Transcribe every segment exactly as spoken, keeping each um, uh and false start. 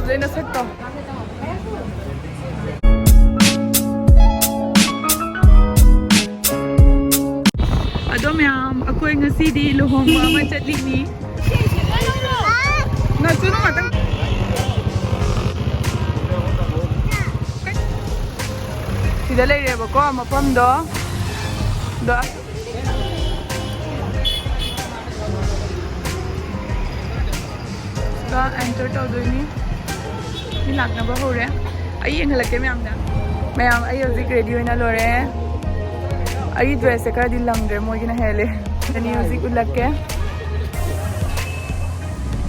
ꯑꯗꯩ ꯅꯁꯛꯇꯣ꯫ ꯑꯗꯣ ꯃꯌꯥꯝ, ꯑꯩꯈꯣꯏ ꯉꯁꯤꯗꯤ ꯂꯨꯍꯣꯡꯕ ꯑꯃ ꯆꯠꯂꯤꯅꯤ꯫ ꯅꯆꯨꯗꯣ ꯉꯥꯛꯇꯪ꯫ ꯁꯤꯗ ꯂꯩꯔꯦꯕꯀꯣ ꯃꯐꯝꯗꯣ꯫ ꯑꯗꯣ ꯁꯤꯗ ꯑꯦꯟꯇꯔ ꯇꯧꯗꯣꯏꯅꯤ꯫ ꯃꯤ ꯂꯥꯛꯅꯕ ꯍꯧꯔꯦ꯫ ꯑꯩ ꯌꯦꯡꯍꯜꯂꯛꯀꯦ ꯃꯌꯥꯝꯗ꯫ ꯃꯌꯥꯝ, ꯑꯩ ꯍꯧꯖꯤꯛ ꯔꯦꯗꯤ ꯑꯣꯏꯅ ꯂꯣꯏꯔꯦ꯫ ꯑꯩꯒꯤ ꯗ꯭ꯔꯦꯁꯁꯦ ꯈꯔꯗꯤ ꯂꯪꯗ꯭ꯔꯦ, ꯃꯣꯏꯒꯤꯅ ꯍꯦꯜꯂꯦ꯫ ꯑꯅꯤ ꯍꯧꯖꯤꯛ ꯎꯠꯂꯛꯀꯦ꯫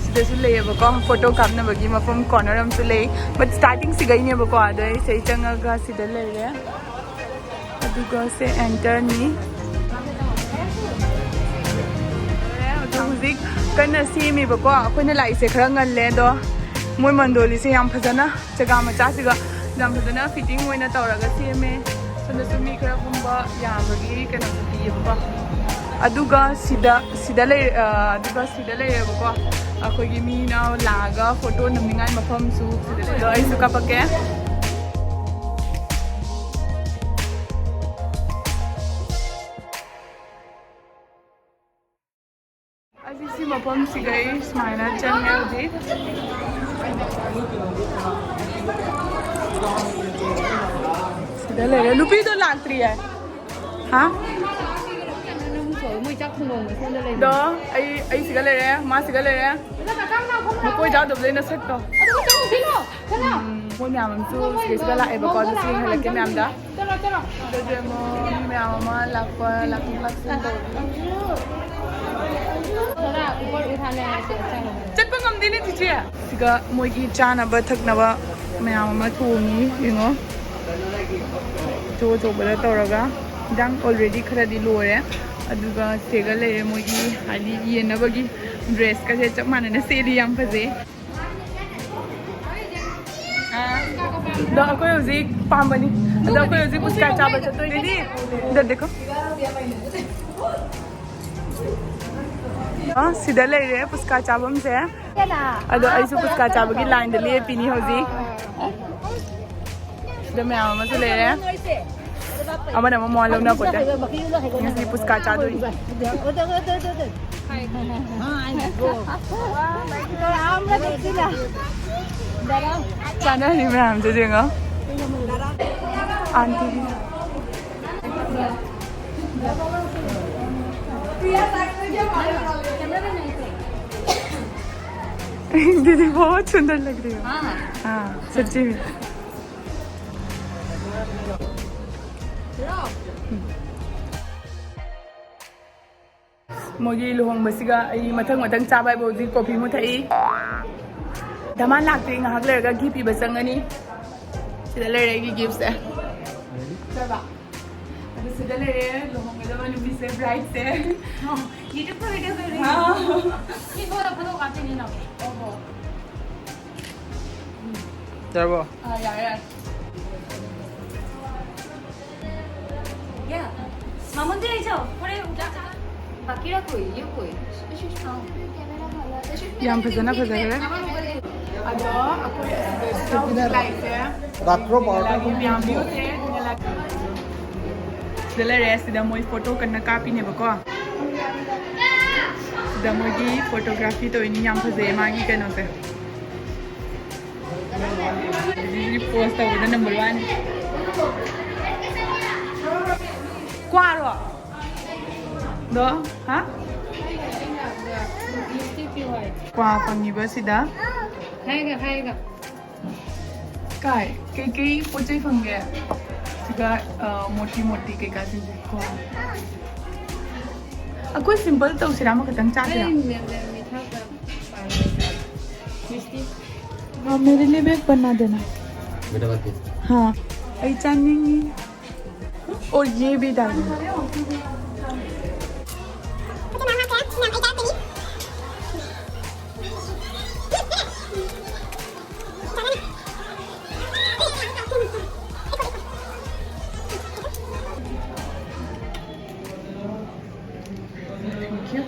ꯁꯤꯗꯁꯨ ꯂꯩꯌꯦꯕꯀꯣ, ꯐꯣꯇꯣ ꯀꯥꯞꯅꯕꯒꯤ ꯃꯐꯝ ꯀꯣꯔꯅꯔ ꯑꯃꯁꯨ ꯂꯩ꯫ ꯕꯠ ꯁ꯭ꯇꯥꯔꯇꯤꯡ ꯁꯤꯗꯩꯅꯦꯕꯀꯣ, ꯑꯗꯣ ꯑꯩꯁꯦ ꯆꯪꯉꯒ ꯁꯤꯗ ꯂꯩꯔꯦ꯫ ꯑꯗꯨꯒ ꯁꯦ ꯑꯦꯟꯇꯔꯅꯤ꯫ ꯑꯗꯣ ꯍꯧꯖꯤꯛ ꯀꯟꯅ ꯁꯦꯝꯃꯤꯕꯀꯣ꯫ ꯑꯩꯈꯣꯏꯅ ꯂꯥꯛꯏꯁꯦ ꯈꯔ ꯉꯜꯂꯦ, ꯑꯗꯣ ꯃꯣꯏ ꯃꯟꯗꯣꯂꯤꯁꯦ ꯌꯥꯝ ꯐꯖꯅ, ꯖꯒꯥ ꯃꯆꯥꯁꯤꯒ ꯌꯥꯝ ꯐꯖꯅ ꯐꯤꯠꯇꯤꯡ ꯑꯣꯏꯅ ꯇꯧꯔꯒ ꯁꯦꯝꯃꯦ꯫ ꯁꯣꯝꯗꯁꯨ ꯃꯤ ꯈꯔ ꯐꯝꯕ ꯌꯥꯕꯒꯤ ꯀꯩꯅꯣꯁꯨ ꯄꯤꯌꯦꯕꯀꯣ꯫ ꯑꯗꯨꯒ ꯁꯤꯗ, ꯁꯤꯗ ꯂꯩ-, ꯑ, ꯑꯗꯨꯒ ꯁꯤꯗ ꯂꯩꯔꯦꯕꯀꯣ꯫ ꯑꯩꯈꯣꯏꯒꯤ ꯃꯤꯅ ꯂꯥꯛꯑꯒ ꯐꯣꯇꯣ ꯅꯝꯅꯤꯡꯉꯥꯏ ꯃꯐꯝꯁꯨ ꯁꯤꯗ ꯂꯩ꯫ ꯑꯗꯣ ꯑꯩꯁꯨ ꯀꯥꯞꯄꯛꯀꯦ꯫ ꯑꯩꯁꯦ ꯁꯤ ꯃꯐꯝꯁꯤꯗ ꯑꯩ ꯁꯨꯃꯥꯏꯅ ꯆꯪꯉꯦ ꯍꯧꯖꯤꯛ꯫ ꯁꯤꯗ ꯂꯩꯔꯦ꯫ ꯅꯨꯄꯤꯗꯣ ꯂꯥꯛꯇ꯭ꯔꯤꯌꯦ꯫ ꯍꯥ? ꯃꯣꯏ ꯆꯥꯛ ꯊꯣꯡꯐꯝ ꯁꯣꯝꯗ ꯂꯩꯕꯅꯦ꯫ ꯑꯗꯣ ꯑꯩ, ꯑꯩ ꯁꯤꯒ ꯂꯩꯔꯦ, ꯃꯥ ꯁꯤꯒ ꯂꯩꯔꯦ꯫ ꯃꯀꯣꯏ ꯌꯥꯎꯗꯕꯗꯩ ꯅꯁꯛꯇꯣ꯫ ꯎꯝ, ꯃꯣꯏ ꯃꯌꯥꯝ ꯑꯃꯁꯨ ꯁꯤꯗꯩꯁꯤꯗ ꯂꯥꯛꯑꯦꯕꯀꯣ, ꯑꯗꯨꯁꯨ ꯌꯦꯡꯍꯜꯂꯛꯀꯦ ꯃꯌꯥꯝꯗ꯫ ꯑꯗꯨꯗꯤ ꯑꯃꯨꯛ ꯃꯤ ꯃꯌꯥꯝ ꯑꯃ ꯂꯥꯛꯄ, ꯂꯥꯛꯊꯣꯛ ꯂꯥꯛꯁꯤꯟ ꯇꯧꯔꯤ꯫ ꯆꯠꯄ ꯉꯝꯗꯦꯅꯦ ꯆꯤꯆꯦ꯫ ꯁꯤꯒ ꯃꯣꯏꯒꯤ ꯆꯥꯅꯕ ꯊꯛꯅꯕ ꯃꯌꯥꯝ ꯑꯃ ꯊꯣꯡꯉꯤ, ꯌꯦꯡꯉꯣ꯫ ꯑꯆꯧ ꯑꯆꯧꯕꯗ ꯇꯧꯔꯒ ꯍꯤꯟꯖꯥꯡ already ꯈꯔꯗꯤ ꯂꯣꯏꯔꯦ꯫ ꯑꯗꯨꯒ ꯁꯤꯒ ꯂꯩꯔꯦ ꯃꯣꯏꯒꯤ, ꯍꯥꯏꯗꯤ, ꯌꯦꯟꯅꯕꯒꯤ ꯗ꯭ꯔꯦꯁꯀꯁꯦ ꯆꯞ ꯃꯥꯟꯅꯅ ꯁꯦꯠꯂꯤ, ꯌꯥꯝ ꯐꯖꯩ꯫ ꯑꯗꯣ ꯑꯩꯈꯣꯏ ꯍꯧꯖꯤꯛ ꯄꯥꯝꯕꯅꯤ꯫ ꯑꯗꯣ ꯑꯩꯈꯣꯏ ꯍꯧꯖꯤꯛ ꯄꯨꯁꯀꯥ ꯆꯥꯕ ꯆꯠꯇꯣꯏꯅꯦ꯫ ꯑ, ꯁꯤꯗ ꯂꯩꯔꯦ ꯄꯨꯁꯀꯥ ꯆꯥꯐꯝꯁꯦ꯫ ꯑꯗꯣ ꯑꯩꯁꯨ ꯄꯨꯁꯀꯥ ꯆꯥꯕꯒꯤ ꯂꯥꯏꯟꯗ ꯂꯦꯞꯄꯤꯅꯤ ꯍꯧꯖꯤꯛ꯫ ꯁꯤꯗ ꯃꯌꯥꯝ ꯑꯃꯁꯨ ꯂꯩꯔꯦ꯫ ꯑꯃꯅ ꯑꯃ ꯃꯋꯥ ꯂꯧꯅꯄꯣꯠꯇꯦ꯫ ꯉꯁꯤ ꯄꯨꯁꯀꯥ ꯆꯥꯗꯣꯏꯅꯤ꯫ ꯆꯥꯅꯔꯤ ꯃꯌꯥꯝꯁꯦ ꯌꯦꯡꯉꯣ꯫ आंटी भी। दीदी बहुत सुंदर लग रही हो। हाँ। हाँ, सच्ची में। ꯃꯣꯏꯒꯤ ꯂꯨꯍꯣꯡꯕꯁꯤꯒ ꯑꯩ ꯃꯊꯪ ꯃꯊꯪ ꯆꯥꯕ ꯍꯥꯏꯕ ꯍꯧꯖꯤꯛ ꯀꯣꯐꯤ ꯑꯃꯨꯛ ꯊꯛꯏ꯫ ꯗꯃꯥꯟ ꯂꯥꯛꯇ꯭ꯔꯤ, ꯉꯥꯏꯍꯥꯛ ꯂꯩꯔꯒ ꯘꯤ ꯄꯤꯕ ꯆꯪꯒꯅꯤ꯫ ꯁꯤꯗ ꯂꯩꯔꯦ ꯑꯩꯒꯤ ꯒꯤꯐꯁꯦ꯫ ꯆꯠꯂꯕ? ꯑꯗꯨ ꯁꯤꯗ ꯂꯩꯔꯦ ꯂꯨꯍꯣꯡꯒꯗꯕ ꯅꯨꯃꯤꯠꯁꯦ, ꯕ꯭ꯔꯥꯏꯠꯁꯦ꯫ ꯌꯨꯇ꯭ꯌꯨꯕꯇ ꯚꯤꯗꯤꯑꯣ ꯇꯧꯔꯤ꯫ ꯍꯥꯎ꯫ ꯁꯤ ꯊꯣꯛꯑꯒ ꯐꯣꯇꯣ ꯀꯥꯞꯇꯣꯏꯅꯤ ꯅꯪ꯫ ꯑꯣꯍꯣ꯫ ꯌꯥꯔꯕꯣ? ꯑꯥ, ꯌꯥꯔꯦ, ꯌꯥꯔꯦ꯫ ꯌꯥ꯫ ꯃꯥꯃꯣꯟꯗꯤ ꯑꯩ ꯆꯥꯎ꯫ ꯍꯣꯔꯦꯟ ꯎꯖꯥ꯫ ꯕꯥꯀꯤꯔꯥ ꯀꯣꯏ, ꯌꯦ ꯀꯣꯏ꯫ ꯌꯥꯝ ꯐꯖꯅ ꯐꯖꯈ꯭ꯔꯦ꯫ ꯑꯗꯣ ꯑꯩꯈꯣꯏ ꯑꯁꯤꯗ ꯂꯥꯛꯏꯁꯦ꯫ ꯔꯥꯀ꯭ꯔꯣ ꯄꯥꯎ꯫ ꯃꯌꯥꯝ ꯚ꯭ꯌꯨꯁꯦ ꯑꯗꯨꯅ ꯂꯥꯛ-, ꯁꯤꯗ ꯂꯩꯔꯦ꯫ ꯁꯤꯗ ꯃꯣꯏ ꯐꯣꯇꯣ ꯀꯟꯅ ꯀꯥꯞꯄꯤꯅꯦꯕꯀꯣ꯫ ꯁꯤꯗ ꯃꯣꯏꯒꯤ ꯐꯣꯇꯣꯒ꯭ꯔꯥꯐꯤ ꯇꯧꯔꯤꯅꯤ꯫ ꯌꯥꯝ ꯐꯖꯩ ꯃꯥꯒꯤ ꯀꯩꯅꯣꯁꯦ꯫ ꯄꯣꯁ ꯇꯧꯕꯗ ꯅꯝꯕꯔ ꯋꯥꯟ꯫ ꯀ꯭ꯋꯥꯔꯣ? ꯗꯣ? ꯍꯥ? ꯀ꯭ꯋꯥ ꯐꯪꯉꯤꯕ ꯁꯤꯗ? ꯍꯥꯏꯒ, ꯍꯥꯏꯒ꯫ ꯀꯥꯏ? ꯀꯩꯀꯩ ꯄꯣꯠ ꯆꯩ ꯐꯪꯒꯦ? ꯁꯤꯗ, ꯑ, ꯃꯣꯇꯤ ꯃꯣꯇꯤ ꯀꯩꯀꯥꯁꯤꯡꯁꯦ꯫ ꯀ꯭ꯋꯥ꯫ ꯑꯩꯈꯣꯏ ꯁꯤꯝꯄꯜ ꯇꯧꯁꯤꯔꯥ? ꯑꯃꯈꯛꯇꯪ ꯆꯥꯁꯤꯔꯥ? ꯑꯩ ꯃꯦ-, ꯃꯦ-, ꯃꯤꯊꯥ ꯈꯔ ꯄꯥꯝꯃꯦ꯫ ꯃꯤꯁꯇꯤ? हाँ, मेरे लिए भी एक बना देना। बेटा, बात कीजिए। हाँ, ꯑꯩ ꯆꯥꯅꯤꯡꯉꯤ꯫ और ये भी डाल दो। Thank you.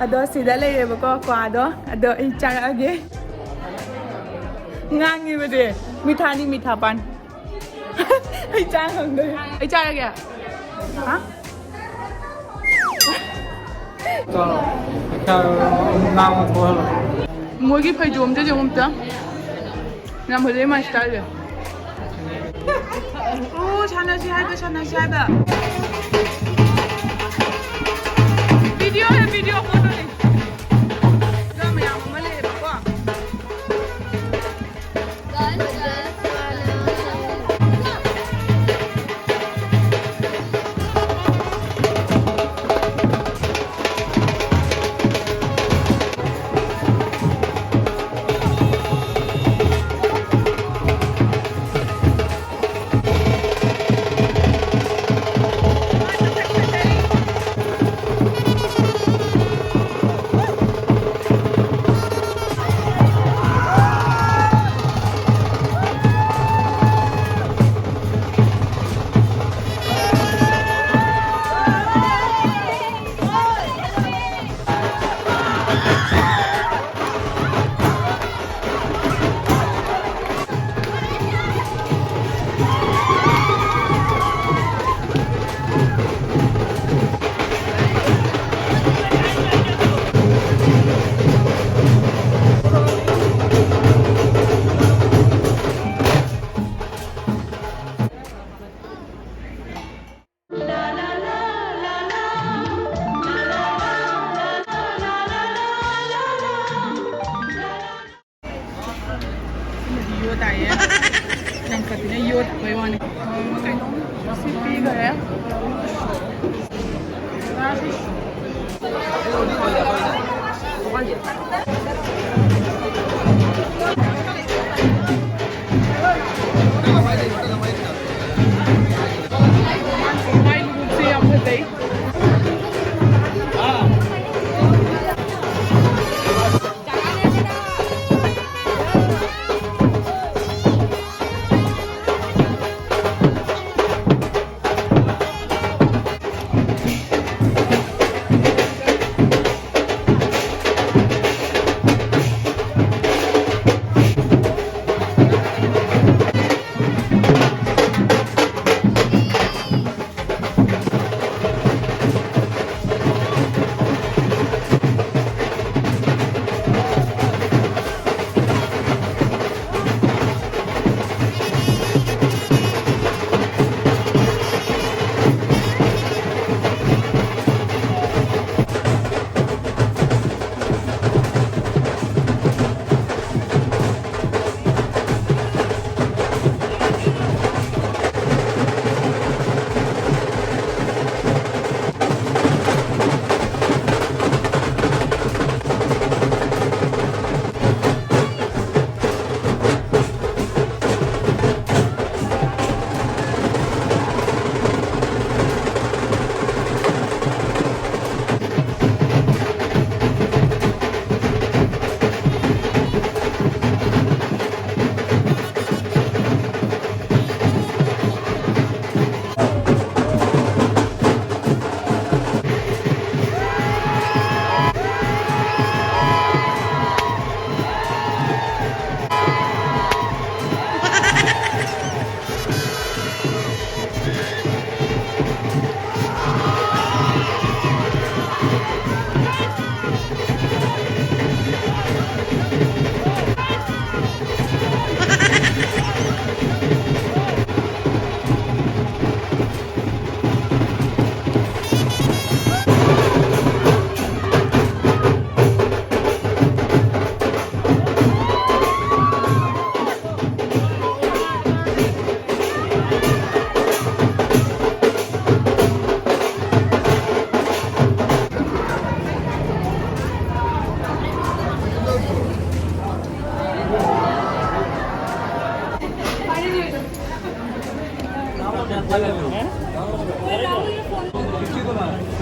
ꯑꯗꯣ ꯁꯤꯗ ꯂꯩꯔꯦꯕꯀꯣ ꯀ꯭ꯋꯥꯗꯣ꯫ ꯑꯗꯣ ꯑꯩ ꯆꯥꯔꯛꯑꯒꯦ꯫ ꯉꯥꯡꯉꯤꯕꯗꯤ ꯃꯤꯊꯥꯅꯤ, ꯃꯤꯊꯥ ꯄꯥꯟ꯫ ꯑꯩ ꯆꯥ ꯉꯝꯗ꯭ꯔꯦ꯫ ꯑꯩ ꯆꯥꯔꯒꯦ꯫ ꯍꯥ? ꯆꯥꯔꯣ꯫ ꯆꯥꯔꯣ꯫ ꯉꯥꯡꯕ ꯊꯣꯛꯍꯜꯂꯣ꯫ ꯃꯣꯏꯒꯤ ꯐꯩꯖꯣꯝꯁꯦ ꯌꯦꯡꯉꯨ ꯑꯝꯇ꯫ ꯌꯥꯝ ꯐꯖꯩ my style ꯁꯦ꯫ ꯑꯣ, ꯁꯥꯟꯅꯁꯤ ꯍꯥꯏꯕ, ꯁꯥꯟꯅꯁꯤ ꯍꯥꯏꯕ꯫ ꯚꯤꯗꯤꯑꯣꯅꯦ, ꯚꯤꯗꯤꯑꯣ ꯐꯣꯇꯣꯅꯦ꯫ ꯉꯥ ꯃꯌꯥꯝ ꯑꯃ ꯂꯩꯌꯦꯕꯀꯣ꯫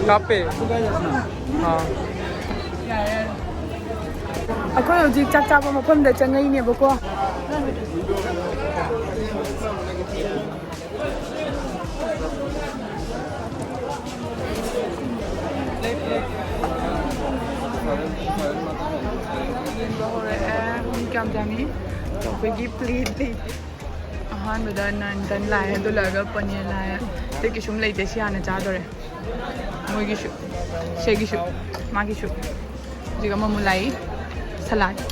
ꯀꯥꯞꯄꯦ꯫ ꯑꯥ꯫ ꯑꯩꯈꯣꯏ ꯍꯧꯖꯤꯛ ꯆꯥꯛ ꯆꯥꯕ ꯃꯐꯝꯗ ꯆꯪꯉꯛꯏꯅꯦꯕꯀꯣ꯫ ꯌꯦꯡꯕ ꯍꯧꯔꯛꯑꯦ꯫ ꯃꯤ ꯀꯌꯥꯝ ꯆꯪꯉꯤ? ꯑꯩꯈꯣꯏꯒꯤ ꯄ꯭ꯂꯦꯠ ꯂꯩꯇꯦ꯫ ꯑꯍꯥꯟꯕꯗ ꯅꯥꯟ ꯇꯟ ꯂꯥꯛꯑꯦ, ꯑꯗꯨ ꯂꯣꯏꯔꯒ ꯄꯅꯤꯔ ꯂꯥꯛꯑꯦ꯫ ꯑꯇꯩ ꯀꯩꯁꯨꯝ ꯂꯩꯇꯦ, ꯁꯤ ꯍꯥꯟꯅ ꯆꯥꯗꯣꯔꯦ꯫ ꯃꯣꯏꯒꯤꯁꯨ, ꯁꯤꯒꯤꯁꯨ, ꯃꯥꯒꯤꯁꯨ꯫ ꯍꯧꯖꯤꯛ ꯑꯃꯃꯨꯛ ꯂꯥꯛꯏ, ꯁꯂꯥꯗ꯫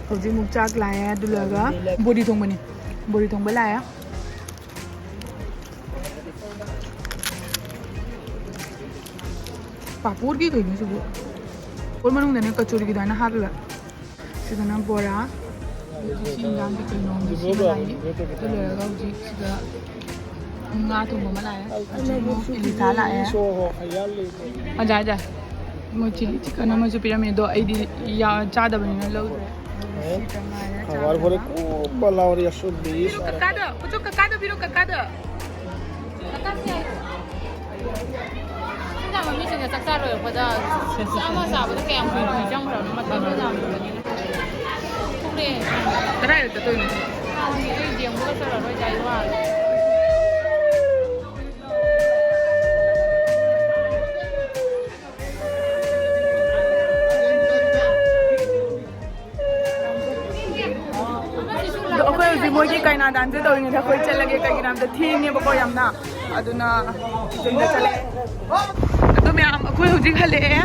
ꯍꯧꯖꯤꯛ ꯑꯃꯨꯛ ꯆꯥꯛ ꯂꯥꯛꯑꯦ, ꯑꯗꯨ ꯂꯣꯏꯔꯒ ꯕꯣꯔꯤ ꯊꯣꯡꯕꯅꯤ꯫ ꯕꯣꯔꯤ ꯊꯣꯡꯕ ꯂꯥꯛꯑꯦ꯫ ꯄꯥꯄꯣꯔꯒꯤ ꯀꯩꯅꯣ ꯁꯤꯕꯨ? ꯄꯥꯄꯣꯔ ꯃꯅꯨꯡꯗꯅꯦ ꯀꯆꯣꯔꯤꯒꯤ ꯑꯗꯨꯃꯥꯏꯅ ꯍꯥꯞꯄꯤꯕ꯫ ꯁꯤꯗꯅ ꯕꯣꯔꯥ, ꯁꯤ ꯏꯟꯖꯥꯡꯒꯤ ꯀꯩꯅꯣ ꯑꯃ ꯁꯤꯃ ꯂꯥꯛꯏ꯫ ꯑꯗꯨ ꯂꯣꯏꯔꯒ ꯍꯧꯖꯤꯛ ꯁꯤꯗ ꯉꯥ ꯊꯣꯡꯕ ꯑꯃ ꯂꯥꯛꯑꯦ꯫ ꯍꯧꯖꯤꯛ ꯑꯃꯨꯛ ꯏꯂꯤꯁꯥ ꯂꯥꯛꯑꯦ꯫ ꯑꯖꯥ, ꯑꯖꯥ꯫ ꯃꯣꯏ ꯆꯤꯂꯤ ꯆꯤꯛꯀꯟ ꯑꯃꯁꯨ ꯄꯤꯔꯝꯃꯦ, ꯑꯗꯣ ꯑꯩꯗꯤ ꯌꯥ-, ꯆꯥꯗꯕꯅꯤꯅ ꯂꯧꯗ꯭ꯔꯦ꯫ ꯁꯤꯗ ꯉꯥꯏꯔꯦ ꯆꯥꯗꯕ꯫ ꯀꯀꯥꯗꯣ, ꯀꯀꯥꯗꯣ ꯄꯤꯔꯣ, ꯀꯀꯥꯗꯣ꯫ ꯀꯀꯥꯁꯤ ꯍꯥꯏ꯫ ꯁꯤꯡꯖꯥꯃꯩ ꯃꯤꯁꯤꯡꯅ ꯆꯥꯛ ꯆꯥ ꯂꯣꯏꯔꯛꯄꯗ ꯆꯥꯛ ꯑꯃ ꯆꯥꯕꯗ ꯀꯌꯥꯝ ꯀꯨꯏ ꯀꯨꯏ ꯆꯪꯈ꯭ꯔꯕꯅꯣ ꯃꯇꯝꯗꯣ ꯌꯥꯝ ꯊꯨꯔꯦ꯫ ꯀꯗꯥꯏꯗ ꯆꯠꯇꯣꯏꯅꯣ? ꯑꯩ ꯌꯦꯡꯕꯒ ꯆꯠꯂꯔꯣꯏꯗ ꯑꯩ ꯋꯥꯔꯦ꯫ ꯑꯗꯣ ꯑꯩꯈꯣꯏ ꯍꯧꯖꯤꯛ ꯃꯣꯏꯒꯤ ꯀꯩꯅꯥ ꯗꯥꯟꯁꯁꯦ ꯇꯧꯔꯤꯉꯩꯗ ꯑꯩꯈꯣꯏ ꯆꯠꯂꯒꯦ, ꯀꯩꯒꯤꯅꯣ ꯍꯥꯏꯕꯗ ꯊꯦꯡꯉꯦꯕꯀꯣ ꯌꯥꯝꯅ, ꯑꯗꯨꯅ ꯌꯨꯝꯗ ꯆꯠꯂꯦ꯫ ꯑꯗꯣ ꯃꯌꯥꯝ ꯑꯩꯈꯣꯏ ꯍꯧꯖꯤꯛ ꯍꯜꯂꯛꯑꯦ꯫